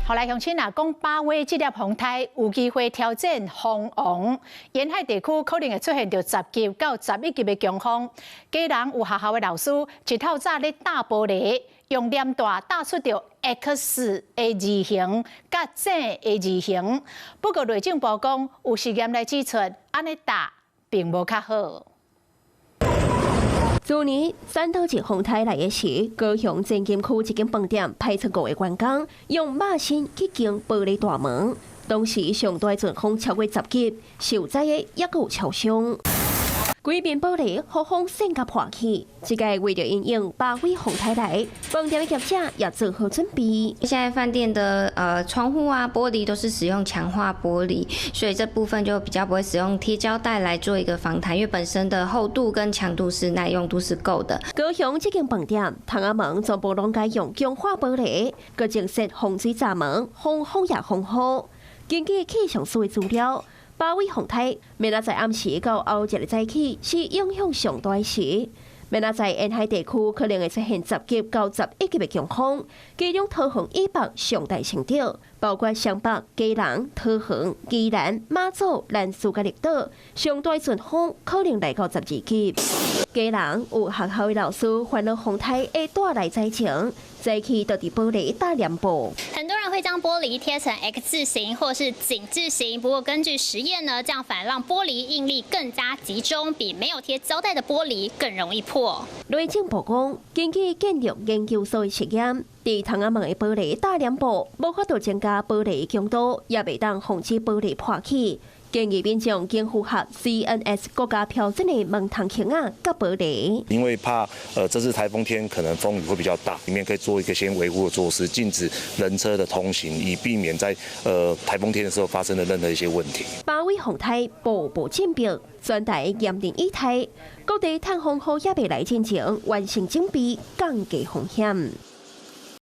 後來鄉親啊，講巴威這粒風颱有機會挑戰風王，沿海地區可能會出現著10級到11級的強風。基隆有學校的老師一透早咧打玻璃，用黏帶打出著 X 的字形佮井的字形。不過內政部講有實驗來指出，按呢打並無較好。去年三島級風颱來的時，高雄前金區一間飯店派出五个員工，用肉身去經玻璃大門。當時上大陣風超過10級，受災的猶閣有超傷。規面玻璃予風扇共破去，這個為著因應巴威風颱來，飯店的業者也做好準備。現在飯店的窗戶啊玻璃都是使用強化玻璃，所以這部分就比較不會使用貼膠帶來做一個防彈，因為本身的厚度跟強度是耐用度是夠的。高雄這間飯店窗仔門全部攏改用強化玻璃，閣增設防水閘門，防風也防雨。根據氣象署的資料，巴威風颱明仔載暗時到後日的早起是影響上大時。明仔載沿海地區可能會出現10級到11級的強風，其中桃園以北上大受著，包括雙北、基隆、桃園、宜蘭、馬祖、南勢佮綠島，上大陣風可能來到12級。基隆有學校的老師煩惱風颱會帶來災情，早起就佇玻璃打黏布。很多人會將玻璃貼成 X 字形或是井字形，不過根據實驗呢，這樣反而讓玻璃應力更加集中，比沒有貼膠帶的玻璃更容易破。內政部講，根據建築研究所的實驗，佇窗仔門的玻璃打黏布，無法度增加玻璃強度，也袂當防止玻璃破去。建議民眾應符合 CNS 國家標準的門窗框仔佮玻璃。因為怕這次颱風天可能風雨會比較大，裡面可以做一個先維護的措施，禁止人車的通行，以避免在颱風天的時候發生的任何一些問題。巴威風颱步步緊逼，全台嚴陣以待，各地探風雨也未來進前，完成準備，降低風險。